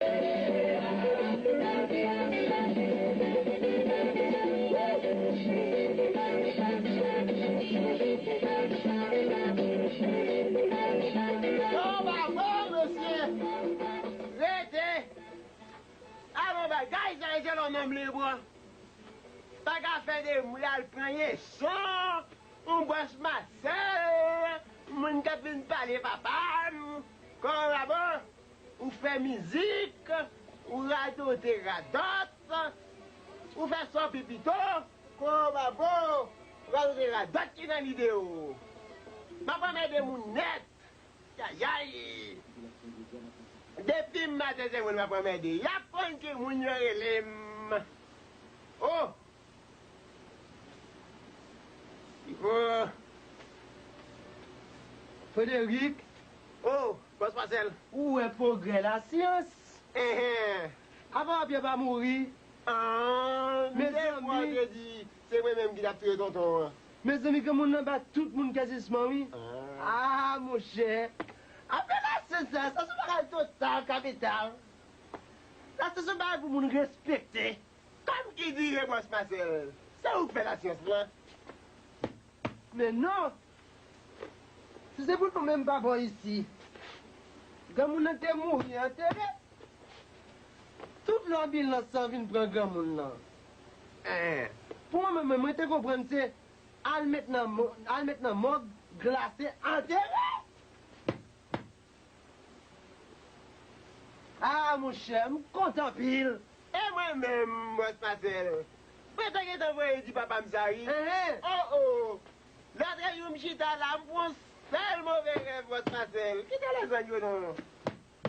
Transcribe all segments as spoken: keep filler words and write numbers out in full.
Yo, bravo, mesye! Rete! Alon, bagay sa, se lò nonm li pran. Pa ka fè de mwen al pran leson, yon bòs Masèl, moun k ap vin pale papa m, kòlabo, ou fè mizik, ou radote radòt, ou fè sa w pi pito, kòlabo, radote radòt ki nan lide w. M ap anmède moun nèt. Yayay! Depi m maten se moun m ap anmède. Y ap konn ki moun yo rele m. Oh! Oh! Frederic! Oh! Bòs Masèl! Ou wè pwogrè lasyans? Enhen! Apa papye pa mouri? Ah, m te kwè w te di se mwen menm ki t ap touye tonton an. Mezanmi, granmoun nan bat tout moun kèzisman, wi. Ah, monchè. Afè lasyans sa, sa se yon bagay total kapital. Lasyans se yon bagay pou moun respekte. Kòm ki dire, bòs Masèl, se ou k fè lasyans lan? Men non! Si se pou nou menm pa bò isi, granmoun nan te mouri antere. Tout lè anbilans lan vin pran granmoun nan. Eh, pou mwen menm, mwen te konprann se al met nan mò-, al met nan mòg, glase, antere. Ah, monchè, m kontan anpil. E mwen menm, bòs Masèl, mwen te gentan voye di papa m sa, wi. Enhen. Oh, oh. Lòt jou m chita la, m pran yon sèl move rèv, bòs Masèl. Kite lèzang yo non.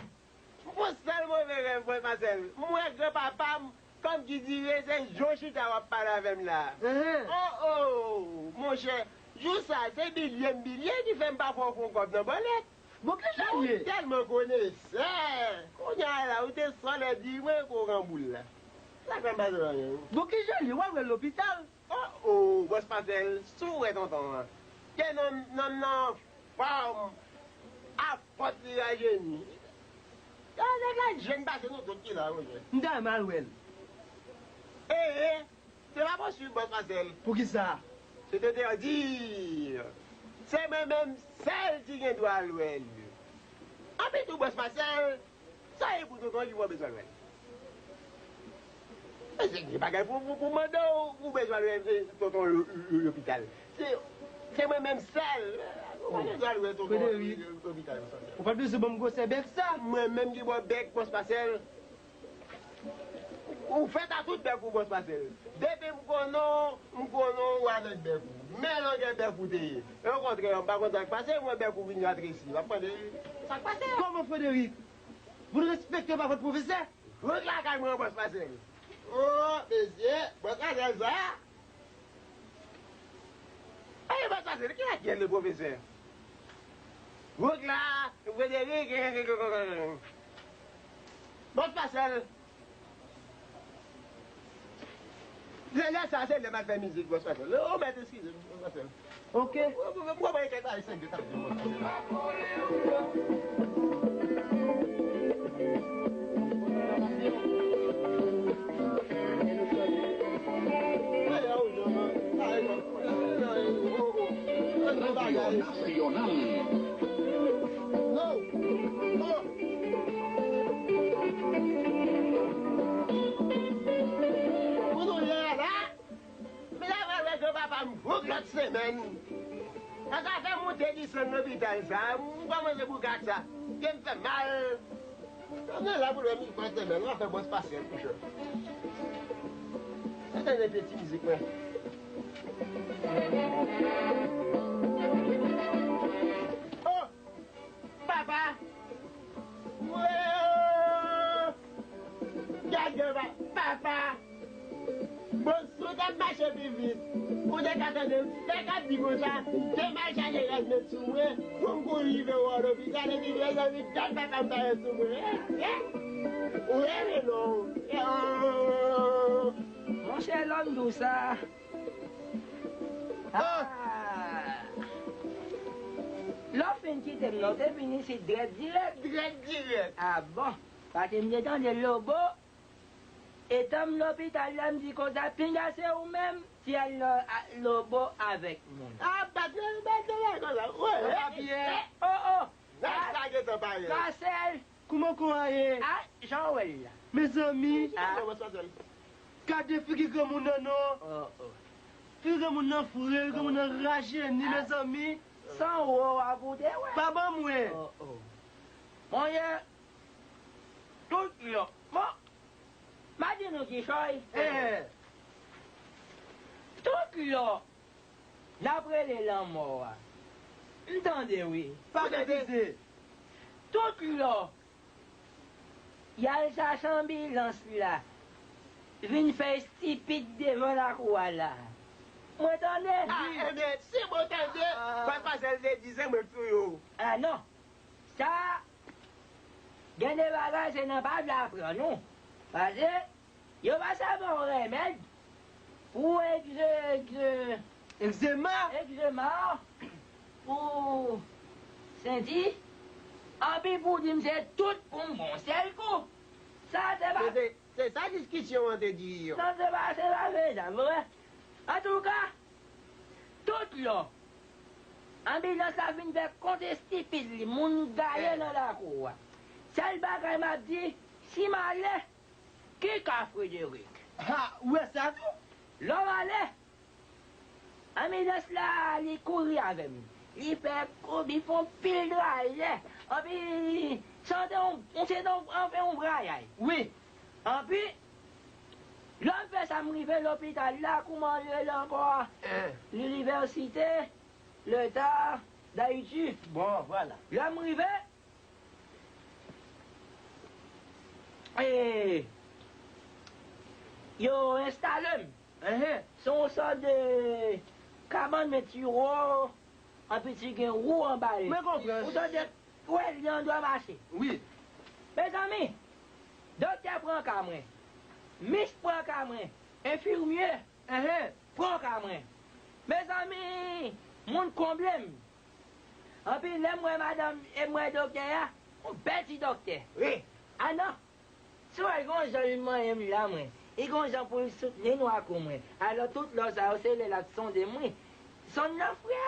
M pran yon sèl move rèv, bòs Masèl. M wè granpapa m, kòm ki dire, se jan w chita w ap pale avè m la. Enhen. Oh, oh, monchè, jou sa, se bilye m bilye ki fè m pa fè w fè yon kòb nan bòlèt. Bon, kijan l ye? Ou tèlman konesè. Kounye a la, ou te sòlè di mwen koran boul la. Sa fè m pa di anyen. Bon, kijan l ye? W al wè l lopital? Oh, oh, bòs Masèl, si w wè tonton an. Ke nonm, nonm nan anfòm, a fòs li rajeni. Yo, nèg la jèn pase nou tout ki la, monchè. M ta renmen al wè l. Eh, eh, se pa posib, bòs Masèl. Poukisa? Se te entèdi. Se mwen menm sèl ki gen dwa al wè l. Anpi tou, bòs Masèl, sa e pou tonton ki w bezwen wè l. Men se de bagay pou, pou, pou mande w, ou bezwen wè, eh, tonton lo-, lo-, lopital. Se, se mwen menm sèl. Ou pa bezwen wè tonton Frederic, lopital. Ou pa t bezwen ban m gwosè bèk sa. Mwen menm ki ba w bèk, bòs Masèl. Ou fèt a tout bèk ou, bòs Masèl. Depi m konnen w, m konnen w avèk bèk ou. Men longè bèk ou te ye. Okontrè, m pa konn sa k pase, mwen bèk ou vin ratresi. M ap mande sa k pase. Kòman, Frederic? Moun respekte pa vòt pwofesè? Rete lakay mwen, bòs Masèl. Oh, mesye, bòs Masèl sa. Ey, bòs Masèl, ki lakyèl le pwofesè? Wout la, Frederic, bòs Masèl. Lè, lè sa, se lè m al fè mizik, bòs Masèl. Ou mèt eskize m, bòs Masèl. Ok. Mwen, mwen, mwen, mwen, kèk bagay sèryè t ap di, bòs Masèl. Kounye a la, m ta pral wè granpapa m wout lòt semèn. Sa ka fè m monte desann lopital sa, m kòmanse boukak sa. Ke m fè mal. Kounye a la pou lè m pral semèn, m ap fè bòs Masèl kouche. Sa te de pye ti mizik mwen. Oh! Papa! Wooo! Gade pa-, papa! Bon, si w t ap mache pi vit, ou te ka tande m fèk ap di konsa, te mal chaje rèv met sou mwen, pou m kouri rive wè w lopital, epi mezanmi, gad papa m pa ret sou mwen. Eh, eh! Ou rele non. Oh! Monchè, lòm dou sa. Ah! Lè w fin kite m nan, w te vin isit drèt dirèk? Drèt dirèk. Ah bon? Paske m te tande Lobo, etan m lopital la, m di konsa, pinga se ou menm ki al lo- a- Lobo avèk moun. A, bat nan, bat nan la konsa. Wè, wè. Papye. Oh, oh. Nèg sa gentan pare. Marcel. Kouman kon a ye? A, jan w wè l la. Mezanmi. Gade figi granmoun nan non. Oh, oh. Figi granmoun nan fre, granmoun nan rajeni, mezanmi. San wo a pou te wè. Pa ban mwen. Oh, oh. Monchè, tout lò. Bon, m a di nou kichòy. Eh. Tout lò n ap rele lanmò a. M tande wi. Pa refize. Tout lò y al chache anbilans la, vin fè estipid devan lakou a la. Mwen tande. A, ebyen, si mwen tande, Pastè Pascal te di se mwen k touye w. A non. Sa, gen de bagay se nan pa vle aprann ou. Paske yo pa sa ba w remèd pou egze, egze, egzema, egzema, pou senti, anpi pou di m se tout pou m gon sèl kou. Sa se pa. Se, se sa diskisyon an te di yo. Non, se pa, se pa vre sa, vre. Antouka, tout lò, anbilans la vin fè kont estipid li, moun gaye nan lakou a. Sèl bagay m ap di, si m ale, ki ka Frederic? Ha, ou wè sa tou? Lè w ale, anbilans la, li kouri avè m. Li fè koub, li fè yon pil trajè. Anpi, chante yon, yon, se yon, anfen, yon brayay. Wi. Anpi, lè m fè sa, m rive lopital la, kouman yo rele ankò a? L'Université, l'État d'Haïti. Bon, vwala. Lè m rive, e, yo enstale m. Enhen. Se yon sòt de kabann, men ti wo, anpi ti gen wou anba l. Mwen konprann. Ou tande, wè, li andwa mache. Wi. Mezanmi, doktè pran ka mwen. Mis pran ka mwen. Enfimye, enhen, pran ka mwen. Mezanmi, moun konble m. Anpi lè m wè madanm e m wè doktè a, yon bèl ti doktè. Wi. A non. Si w wè l gon jan li manyen m la, mwen. Li gon jan pou l soutni nwa kou mwen. Alò, tout lò sa yo, se lè l ap sonde m, wi. Sonn nan fre!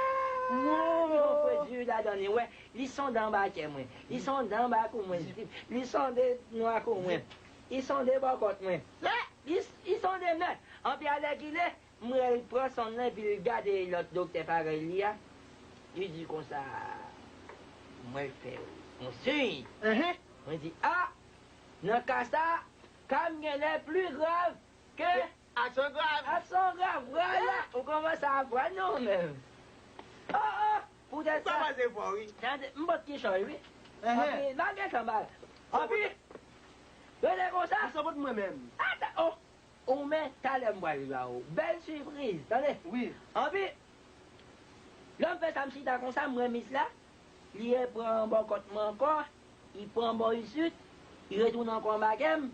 Li gon fre di ladan li, wè. Li sonde anba kè mwen. Li sonde anba kou mwen. Li sonde nwa kou mwen. Li sonde bò kòt mwen. Li, li sonde m nèt. Anpi alèkile, m wè l pran sonn nan epi l gade lòt doktè parèy li a. Li di konsa, mwen fè yon siy. Enhen. Mwen di, a, nan ka sa, ka m genlè pli grav ke Aksyon grav. Aksyon grav, vwala. Ou kòmanse aprann non ou menm. Oh, oh, poutèt sa. Ou kòmanse fò, wi. Tande, m pot kichòy, wi. Enhen. Anpi, n a gentan ba. Anpi, rele konsa. Ou sot mwen menm. Ata, oh, ou men, talè m pral ba ou. Bèl sipriz, tande. Wi. Anpi, lè m fè sa, m chita konsa, m wè mis la. Li repran bò kòt mwen ankò, li pran bò isit, li retounen ankò anba kè m.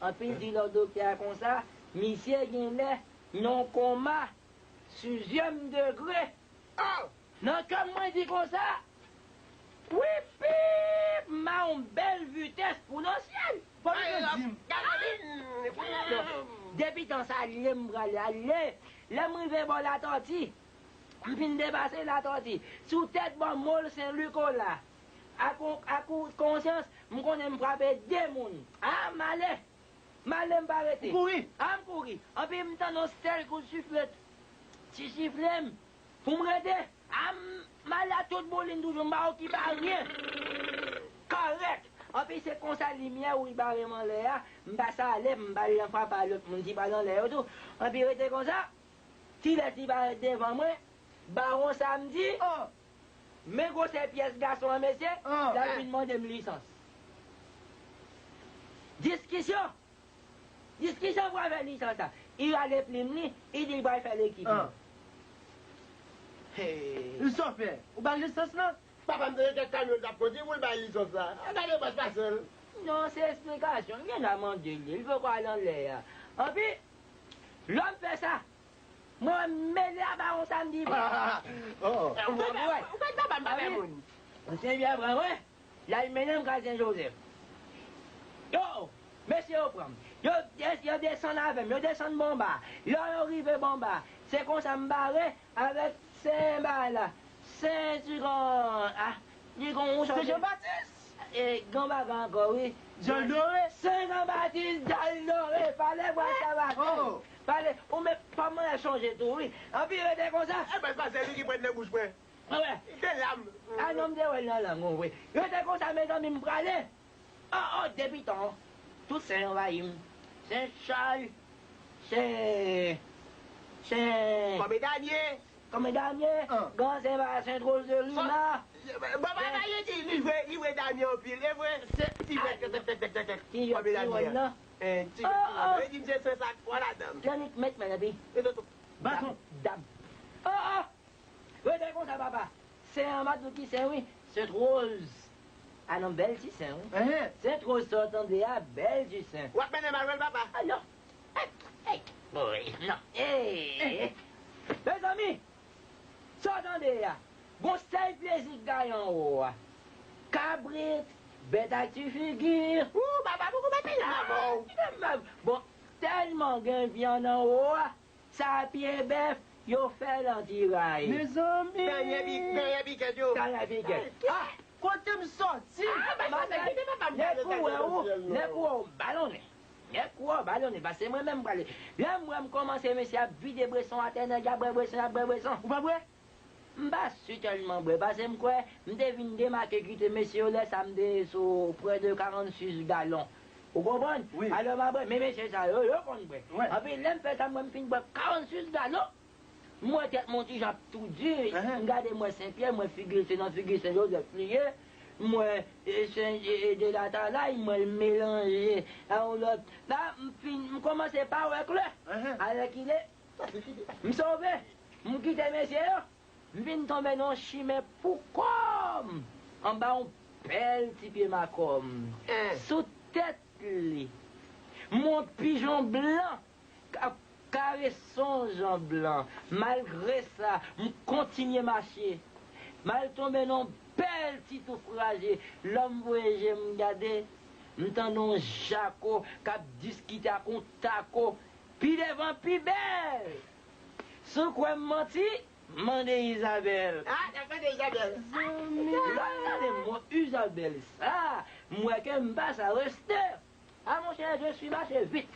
Anpi l di lòt doktè a konsa, misye genlè nan koma sizyèm degre. Oh! Nan kè m, mwen di konsa, wi pip, m a yon bèl vitès pou nan syèl. Fò nou te di m. Depi tan sa, ale m prale, ale. Lè m rive bò Latòti, m fin depase Latòti. Sou tèt bò Mòl Sen Likola. Ak, ak konsyans, m konnen m frape de moun. A, m ale. M ale, m pa rete. Ou kouri? A, m kouri. Anpi m tande yon sèl kout siflèt. Ti sifle m. Pou m rete. A, m, m ale a tout boulin toujou, m pa okipe a ryen. Kòrèk. Anpi se konsa limyè wout bare m anlè a. M pase ale, m ba l nan frape a lòt moun ki pral anlè yo tou. Anpi rete konsa. Ti lè ti parèt devan mwen, bawon sa m di, oh, men gwosè pyès gason an, mesye, oh, l al vin mande m lisans. Diskisyon! Diskisyon pou afè lisans la. Li rale plim li, li di l pral fè lekip li. Ah. Hey. Li sòfè. Ou ba l lisans lan? Papa m te gen kèk kamyon l t ap kondi pou l bay lisans la. Gade bòs pase l. Non, se esplikasyon. M gentan mande li. Li poko al anlè a. Anpi, lè m fè sa, mwen mele a bawon sa m di. Oh. Ou kwè, ou kwè papa m pa fè moun? Ansyen vye pran mwen, l al mennen m kay Sen Jozèf. Yo, mesye yo pran m. Yo, yo desann avè m, yo desann bò anba. Lè yo rive bò anba, se konsa m bare avèk sen bagay la. Sen ti gon, ah, ti gon ou Se Jean Baptiste? E, gon bagay ankò, wi. Dyòl dore? Sen Jean Baptiste, dyòl dore. Pale, bwa sa va. Oh. Pale, ou men pa mwen chonje tou, wi. Anpi rete konsa. E ben, se li ki pran nan bouch mwen. Mwen wè. De lam. A non, m te wè l nan lang ou, wi. Rete konsa, mezanmi, m prale. Oh, oh, depi tan, tout sen anvayi m. Sen Chay, sen, sen Kòmedanye. Kòmedanye, An. Gran Sen Ba, Sen Twòz de Lima. Bon, ba, ba, li di, li vre, li vre Danye anpil, e vre. Se, ti vre, tèk, tèk, tèk, tèk, tèk, tèk. Ti jèn, ti Kòmedanye. Jèn nan. Eh, ti Oh, jèn, oh. Li di, m se Sen Sa, kwa ladan. Janik met men epi. E toto. Baton. Dam, dam. Oh, oh. Rete konsa, papa. Sen an, m ap di w ki sen, wi. Sent Woz. A non, bèl ti sen, wi. Ehe. Sent Woz, sa w tande a, bèl ti sen. W ap mennen m al wè l, papa. A non. Ey, ey, boy, non. Ey. Mezanmi, sa w tande a? Gon sèl plezi k gaye anwo a. Kabrit, bèt ak ti figi. Ou, papa, poko pa peye avè w. Bon, tèlman gen vyann anwo a. Sa pye bèf, yo fè l an ti ray. Mezanmi! Dènye bi-, dènye bikèt yo. Dènye bikèt. Ah! Kote m sòti? Ah, men sa, kite papa m pale sa. Nèg ou wè ou, nèg ou wè ou balonnen. Nèg ou wè ou balonnen, paske mwen menm m prale. Lè m wè m kòmanse, mesye ap vide bweson atè, nèg ap bwè bweson, ap bwè bweson. Ou pa bwè? M pa si tèlman bwè, paske m kwè m te vin demake kite mesye yo, lè sa m te sou prè de karannsis galon. Ou konprann? Wi. Alò m a bwè, men mesye sa yo, yo konn bwè. Wi. Anpi lè m fè sa, m wè m fin bwè karannsis galon. M wè tèt mwen ti jan ap tou di. Ehe. M gade m wè Sen Pyè, m wè figi l se nan figi Sen Jozèf li ye. M wè, e, Sen, e, e, de Latalay, m wè l melanje a yon lòt. La, m fin, m kòmanse pa wè klè. Ehe. Alèkile, M sove, m kite mesye yo, m vin tonbe nan yon chimen pou kò m, anba yon bèl ti pye makòm. Eh. Sou tèt li, m wè yon pijon blan k ap karese yon jan blan. Malgre sa, m kontinye mache. M al tonbe nan yon bèl ti tou fraje. Lè m voye je m gade, m tande yon jako k ap diskite ak yon tako. Pi devan, pi bèl! Si w kwè m manti, mande Izabèl. Ah, y ap mande Izabèl. Zanmi. Lè m gade mo Izabèl sa, m wè ke m pa sa reste. Ah, mon cher, je suis marché vite.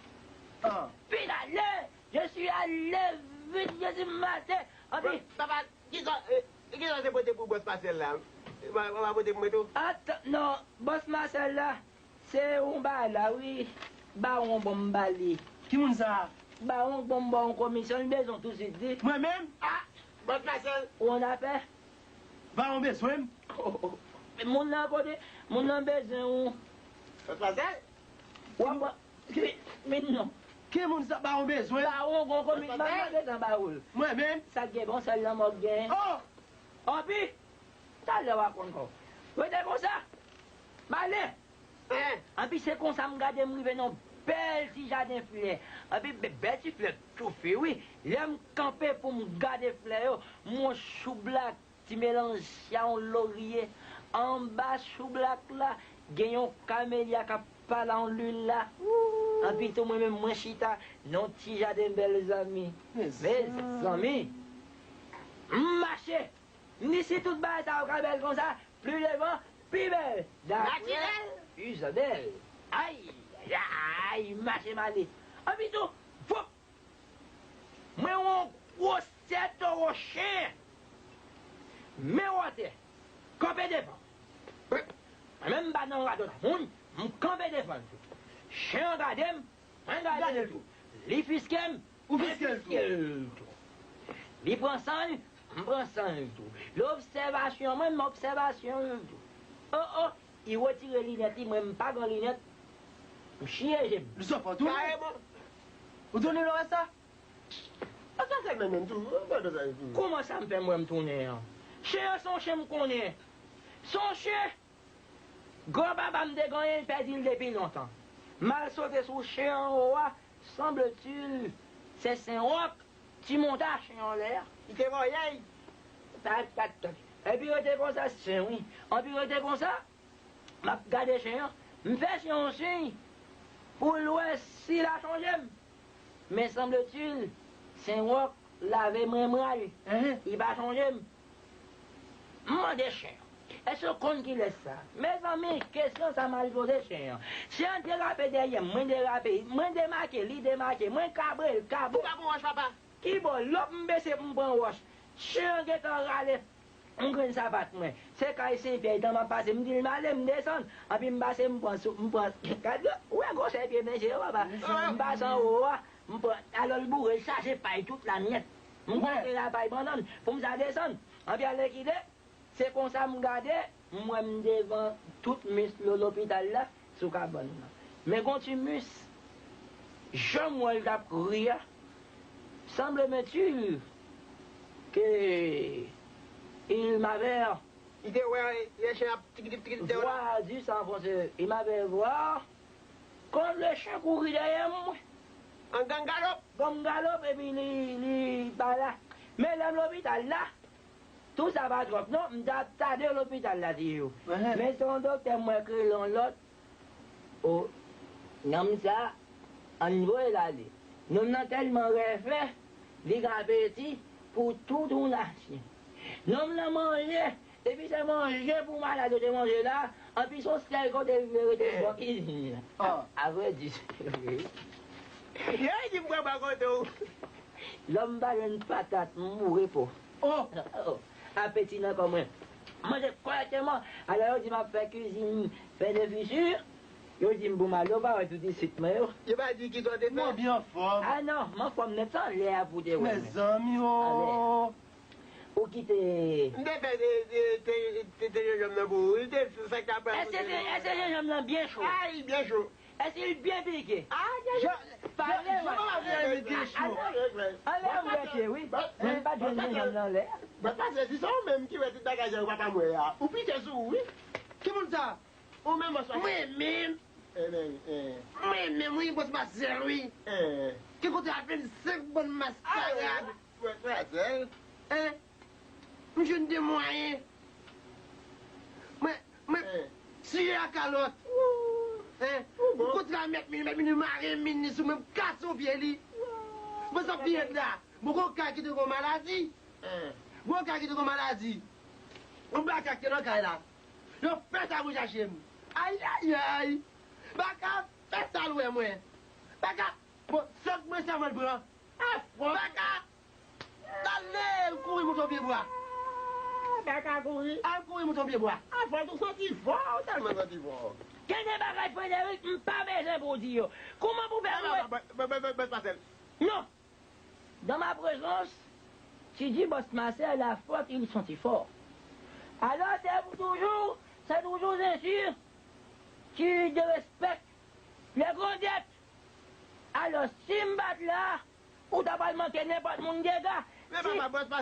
Ah. Vite aller, je suis allé vite, je suis marché. Anpi, papa, kisa, eh, kisa se pote pou bòs Masèl la? Mwen, mwen pa pote pou mwen tou? Atan, non, bòs Masèl la. Se yon bagay la, wi. Bawon ban m ba li. Ki moun sa a? Bawon ban m ba w yon komisyon, li bezwen w tousuit, wi. Mwen menm? Ah! Bòs Masèl. Ou annafè? Bawon bezwen m? Oh, oh. Moun nan kote? Moun nan bezwen ou. Bòs Masèl? W ap ban. Ki, men non. Ki moun sa Bawon bezwen? Bawon gon komisyon, m ap mande nan bawon. Mwen menm? Sa k gen bon sèl lanmò k gen. Oh! Anpi, talè w a konn kò w. Rete konsa. M ale. Hein? Anpi se konsa m gade m rive nan bèl ti jaden flè. Anpi bè-, bèl ti flè toufe wi. Lè m kanpe pou m gade flè yo, m wè choublak, ti melanj a yon lorye. Anba choublak la, gen yon kamelya k ap pale a yon lila. Anpi tou mwen menm mwen chita nan yon ti jaden bèl zanmi. Mezanmi. Mezanmi. M mache. M di si tout bagay sa yo ka bèl konsa, pli devan, pi bèl. Daprè Izabèl. Ay, ay, ay, mache m ale. Anpi tou, vop! Mwen wè yon gwosè towo chen. Men w atè. Kanpe devan. Mwen menm m pa nan radòt a moun, m kanpe devan l tou. Chen an gade m, mwen gade l tou. Li fiske m, mwen fiske l tou. Li pran san l, m pran san l tou. Li obsèvasyon mwen, m obsèvasyon l tou. Oh, oh, li retire linèt li, mwen m pa gen linèt. M chiye je m. Li sòt fò tounen. Kareman. Ou tounen lè w wè sa? Sa fè menm menm tou. Ou pa bezwen tou. Kòman sa m fè m wè m tounen an? Chen an se yon chen m konnen. Se yon chen. Granpapa m te genyen l, pèdi l depi lontan. M al sote sou chen anwo a, sanbletil se Sen Wòk ki monte a chen anlè a. Li te vòyè. Sa pa t tande. Epi rete konsa, chen wi. Anpi rete konsa, m ap gade chen an, M fè chen yon siy pou l wè si l a chonje m. Men sanbletil, Senwòk lave mwen mral. Li pa chonje m. M mande chen an, èske w konn kilès sa? Mezanmi, kesyon sa m al poze chen an. Chen an derape dèyè m, mwen derape, mwen demake, li demake, mwen kabre, l kabre. Ou pa pran wòch, papa? Kibò? Lòp m bese pou m pran wòch. Chen an gentan rale m grenn sapat mwen. Se kay Senpyè tan m ap pase, m di l m ale, m desann. Anpi m pase, m pran sou, m pran, gad, ou wè gwosè pye mesye yo, papa. M pase anwo a, m pran, alò l boure, l chaje pay tout la nèt. M kontre la pay bannann, pou m sa desann. Anpi ale kite, se konsa m gade, m wè m devan tout mis lo-, lopital la, sou kabann nan. Men gon ti mis, jan m wè l t ap ri a, sanble men ti ke il m'avait Li te wè lè chen ap tikitip, tikitip, te wè. Voir du sang, français. Il m'avait voir. Quand le chien courit derrière moi. An gang galop. Gang galop, epi li, li pa la. Men lè m lopital la, tou sa pa twòp non, m t ap tade lopital la toujou. Men se yon doktè m wè kreye yon lòt. O, nonm sa, ann voye l ale. Nonm nan tèlman rèfè, li gen apeti pou tout yon nasyon. Nonm nan manje, depi se manje pou malad yo te manje la, anpi se yon sèl kote li te rete bò kizin nan. Avrèdi, se vre wi. Yo di m pran bò kote w. Lè m pa jwenn patat, m mouri po. Oh! Oh, apeti nan kò mwen. Manje kòrèkteman. Alò, yo di m ap fè kizin, fè de fisi. Yo di m pou m ale, yo pa wè tout isit mwen yo. Yo pa di ki kote fè? Mwen byen anfòm. A non, m anfòm nèt, se anlè a pou te wè mwen. Mezanmi, oh! Ou kite. M te fè te, te, te, te, te jenjanm nan pou ou. Li te fè k ap. Èske te, èske jenjanm nan byen cho? Ay, byen cho. Èske l byen pike? Ah, pale, jan papa vle di cho. Anlè m wete, wi. Men m pa t jwenn jenjanm nan anlè. Bòs Masèl, si se ou menm ki wè tout bagay sa yo papa m wè a, ou pike sou ou, wi. Ki moun sa? Ou menm, Bòs Masèl. Mwen menm. Mwen menm, wi, Bòs Masèl, wi. Ki kote a vennsenk bann maskarad. Bòs Masèl. M jwenn de mwayen. Mwen, mwen tiye a kalòt. Hein? M kontre a mèt Mini, mèt Mini mare Mini sou mwen, m kase yon pye li. Mwen sot pi rèd la. Mwen gon kay ki te gon maladi. Mwen gon kay ki te gon maladi. Yon baka ki te nan kay la. Yo fè sa pou chache m. Ayayay. Baka fè sa l wè mwen. Baka, bon, sòt mwen sèlman l pran. Afwont. Baka! Tale, l kouri moute yon pye bwa. Baka kouri. Al kouri moute yon pye bwa. Afwont ou santi fò, ou tèlman santi fò. Gen de bagay, Frederick, m pa bezwen pou w di yo. Kouman pou fè mwen? Bòs Masèl. Non. Dans ma présence, tu dis Bòs Masèl, Afwont, il santi fò. Alò, se toujou, se toujou zensi, tu dérespectes les grands diètes. Alò, si m pa t la, ou ta pral manke nenpòt moun dega. Si,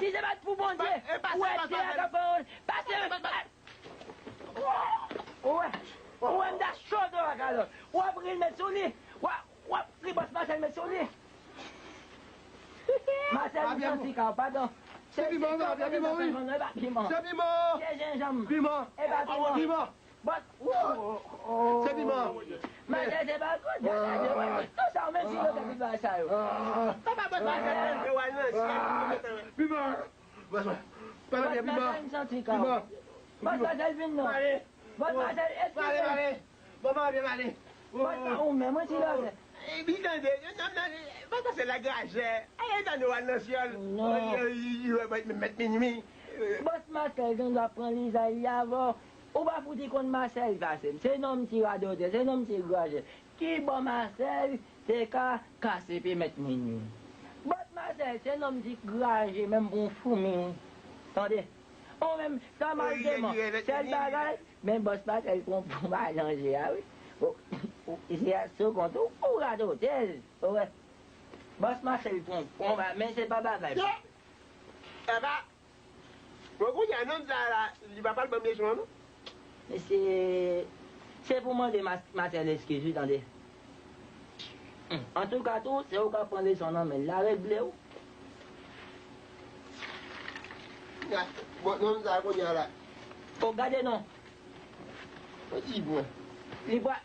si se pa t pou Bondye, ou wè tè a k ap fè yon, pase, ou wè, ou wè m ta cho do a kalòt. W ap ri l met sou li. W ap, w ap ri Bòs Masèl met sou li. Masèl m santi ka w, padon. Se piman, wi, se piman, wi. Se pa piman. Se piman. Se jenjanm. Piman. E pa piman. Piman. Bòs, oh, oh, oh. Se piman. Mache se pa kote, gade, wè, tout sa, ou menm si yo te pi bay sa yo. Papa, bòs, mache, yo al nan syèl. Piman. Bòs, papa, byen, piman. Bòs, mache, m santi ka w. Piman. Bòs, mache, vin non. Bòs, mache, eskize. Bòs, mache, vin ale. Bòs, ou menm, mwen si yo fè. Epi tande, yo, yo, yo, yo, pa pase la grajè. Ay, tande, w al nan syèl. Non. Mèt minui. Bòs Masèl gen dwa pran lizay li avè w. Ou pa fouti konn Masèl pase m. Se nonm ti radotè, se nonm ti grajè. Kibò Masèl te ka kase pye mèt minui? Bòs Masèl se nonm ti grajè menm pou yon foumi, wi. Tande. Ou menm, sa m al deman. Sèl bagay, men bòs Masèl pran pon ba lanje a, wi. Ou, ou, se a sou kont ou, ou radotè l. Ou wè. Bòs Masèl pran pon ba, men se pa bagay. Epa, bon, kounye a, nonm sa la, li pa pral ban m leson an, non. Mesye, se pou mande Mas-, Masèl eskiz, wi, tande. Antouka, tou, se ou k ap pran leson nan men l la, regle w. Bon, nonm sa, kounye a la. O, gade non. Li pral,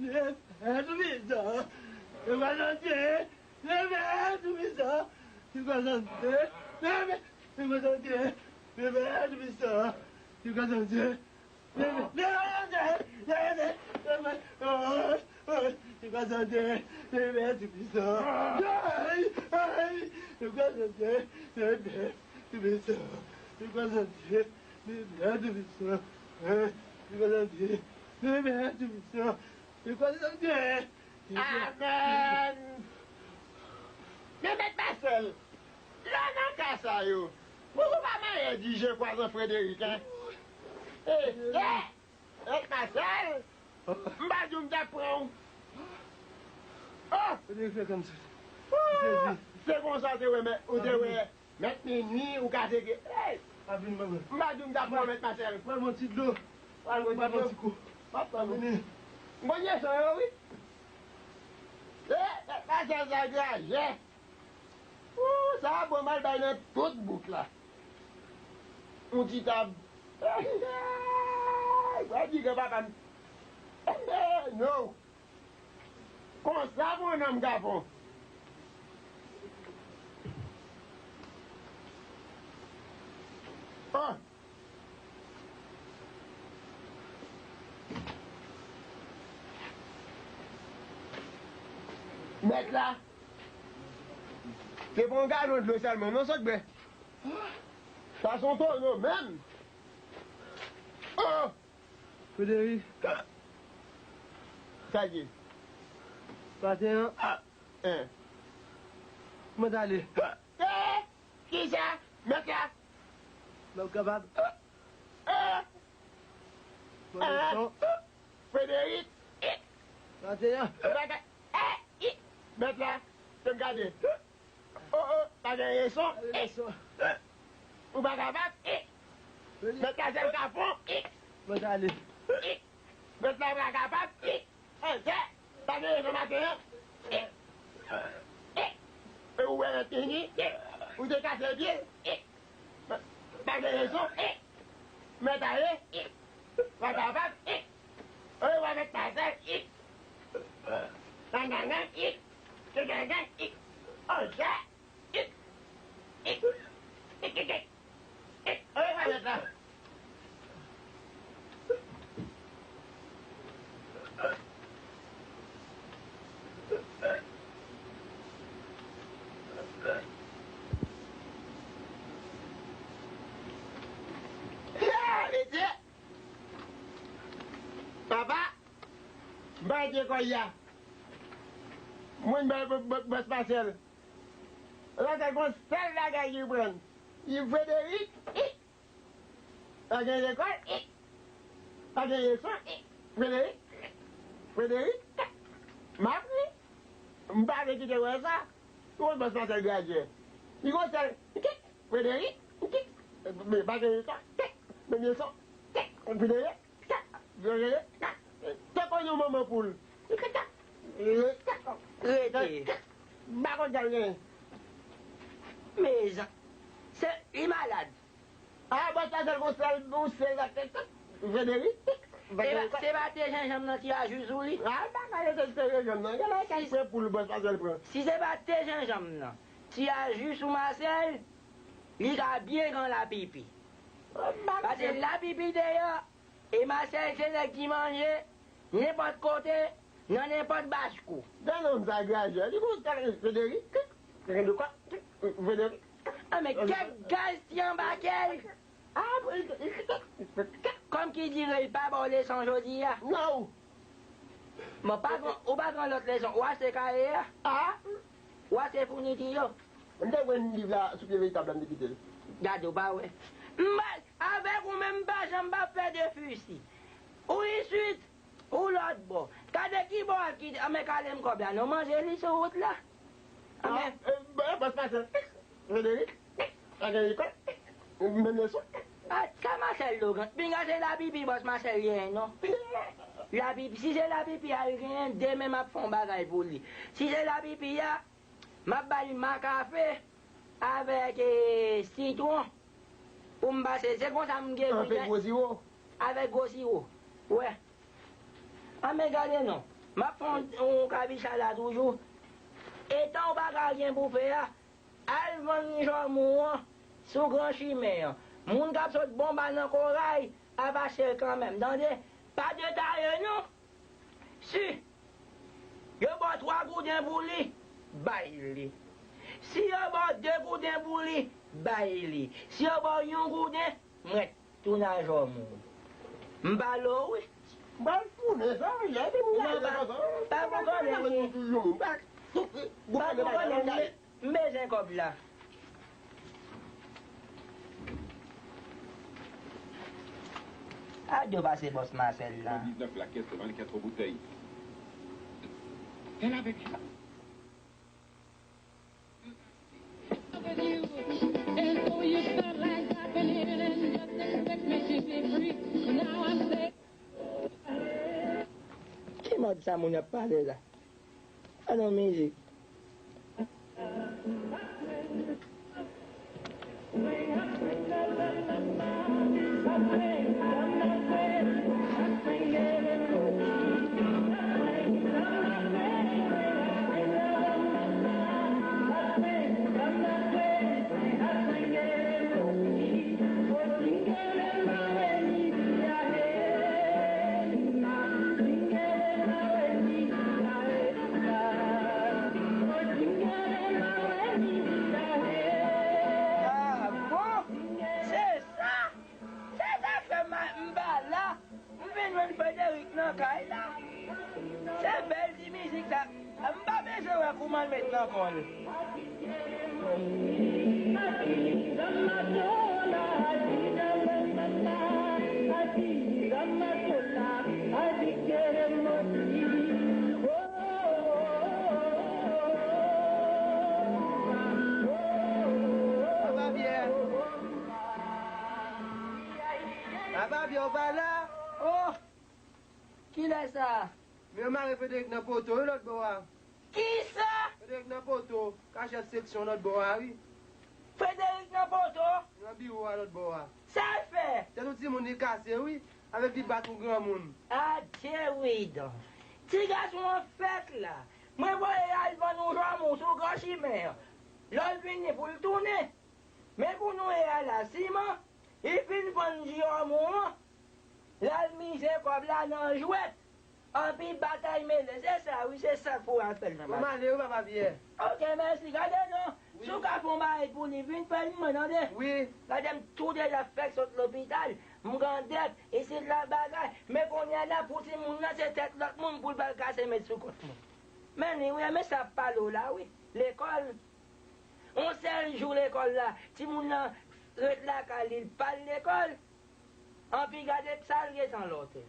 Leve, Toupisan. Leve, Toupisan. Leve, Toupisan. Leve, Toupisan. Leve, Toupisan. Leve, Toupisan. Leve, leve, leve, leve. Ay, ay, Toupisan. Ay, ay, Toupisan. Leve, Toupisan. Leve, Toupisan. Leve, Toupisan. Ay, Toupisan. Leve, Toupisan. Leve, Toupisan. Amèn! Men Mèt Masèl, lè w nan ka sa yo, Pou ou pa manyen di je kwazan Frederic, en? E, e, e, Marcel, m pa di w m t ap pran w. Oh! Frederic fè kòmsi. Oh! Se konsa w te wè, men, ou te wè. Mèt Minwi, ou ka teke. Ey! Ap vin, mwen, mwen. M pa di w m t ap pran mèt Marcel. Mwen, mwen, ti dlo. Mwen, mwen, ti dlo. Mwen, mwen, ti kou. M ap pran mwen. Vini. M konn leson yo, wi. E, mèt Marcel sa grajè. Ou, sa bon, m al bay nan tout bouk la. On ti tab. Ey, ey, ey, ey, di granpapa m. No. Konsa pou yon nonm ka fon. Ah! Mèt la, se pa yon galon dlo sèlman non sot bwè. Sa se yon tono menm. Oh! Frederic. Sa ki? Maten an. Hein. Mwen t ale. Eh! Kisa? Mèt la? Mwen kapab. Eh! Mwen leson. Frederic. Maten an. Bagay. Eh! Mèt la. Fè m gade. Oh, oh, pa gen leson. Ou pa kapab. Mèt la sèl ka fon. Mwen t ale. Mèt la pa kapab. Anjè, pa gen leson maten an. E ou wè nan tini, ou te kase pye. Pa gen leson. Mèt ale. Pa kapab. Oye, w avèk Marcel. Nan, nan, nan. Nan, nan, nan. Anjè. Oye, w avèk la. Ah, mesye! Papa, m pa gen kòb la. Mwen bay bòs Marcel. Marcel gon sèl bagay li pran. Li Frederic. Pa gen lekòl. Pa gen leson. Frederic. Frederic. M ap ri. M pa vle kite wè sa. Ou konn bòs Marcel gradye. Li gon sèl. Frederic. Men pa gen leson. Men leson. Frederic. Te konn yon manman poul. Rete. M pa konn sa l genyen. Mezan. Se, li malad. Ah, bòs Marcel gon sèl, gon sèl la tèt. Frederic. Eba, se pa te jenjanm nan ti a jis ou li? Ah, m pa ka rete se jenjanm nan. Gen lè kay pran poul bòs Marcel pran. Si se pa te jenjanm nan, ti a jis ou Marcel, li ka byen gran lapipi. Paske lapipi deyò, e Marcel se nèg ki manje nenpòt kote, nan nenpòt bachkou. Gade nonm sa grajè, li gon sèl Frederic. Frederic. Ah, men kèk gaz ti anba kè l. Ah, kòm ki dire, li pa ba w leson jodi a. Non. Bon, pa gen, ou pa gen lòt leson. Ou achte kaye a? Ah. Ou achte founiti yo? M te wè liv la sou pye veritab la, m te kite l. Gade, ou pa wè. M pa, avèk ou menm, m pa janm pa fè de fisi. Ou isit, ou lòt bò. Gade ki bò a ki, anben kale m kòb la, non, manje li sou wout la. Anben. Bòs Marcel, Frederic, pa gen lekòl, menm leson. Ah, sa Marcel Laurent, pinga se lapipi bòs Marcel genyen, non. Lapipi, si se lapipi a li genyen, demen m ap fè yon bagay pou li. Si se lapipi a, m ap ba li makafe avèk, eh, sitwon pou m pase. Se konsa m gen. Avèk gwo siwo? Avèk gwo siwo. Wè. Anben gade non. M ap fè yon, yon kabicha la toujou. Etan w pa ka gen pou fè a, al vann jòm ou an sou gran chimen an. Moun k ap sot Bonba nan Koray ap achte l kanmenm, tande? Pa detaye non. Si yo ba w twa gouden pou li, bay li. Si yo ba w de gouden pou li, bay li. Si yo ba w yon gouden, mwen tounen a jòm ou. M pale w wi. M pral tounen sa, wi, epi m gade konsa. Pa pou konnen li. Pa pou konnen li. M bezwen kòb la. Gade yo pase bòs Masèl la. Fè l avèk. Ki mòd sa moun y ap pale la? An non mizik. Ah bon? Se sa? Se sa fè m a, m pa la. M vin jwenn Frederic nan kay la. Se bèl ti mizik sa. M pa bezwen wè kouman l met nan kò l. Papa Pyè. Papa Pyè, ou pa la? Oh! Kilè sa? Men yo mare Frederic nan poto, wi, lòt bò a. Kisa? Frederic nan poto, ka chèf seksyon lòt bò a, wi. Frederic nan poto? Nan biwo a lòt bò a. Sa l fè? Tèt yon timoun li kase, wi, avèk li bat yon granmoun. Adye wi don. Ti gason an fèt la. Mwen voye al vann yon janmou sou gran chimen an. Lè l vini pou l tounen. Men pou nou ye a la, siman, li fin vann janmou an, l al mize kòb la nan jwèt. Anpi batay mele, se sa wi, se sa k pou w al fè l nan mache. Bon, m ale wi, Papa Pyè. Oke, mèsi. Gade non, si w ka fè yon bagay pou li, vin fè l mwen, tande? Wi. Gade m tou deja fèk sot lopital, m gen dèt, isit la bagay, men kounye a la pou timoun nan, se tèt lòt moun pou l pral kase met sou kont mwen. Men li wi, men sa ap pale w la wi, lekòl. On sèl jou lekòl la, timoun nan ret lakay li, l pa al lekòl. Anpi gade sa l gentan lòtè.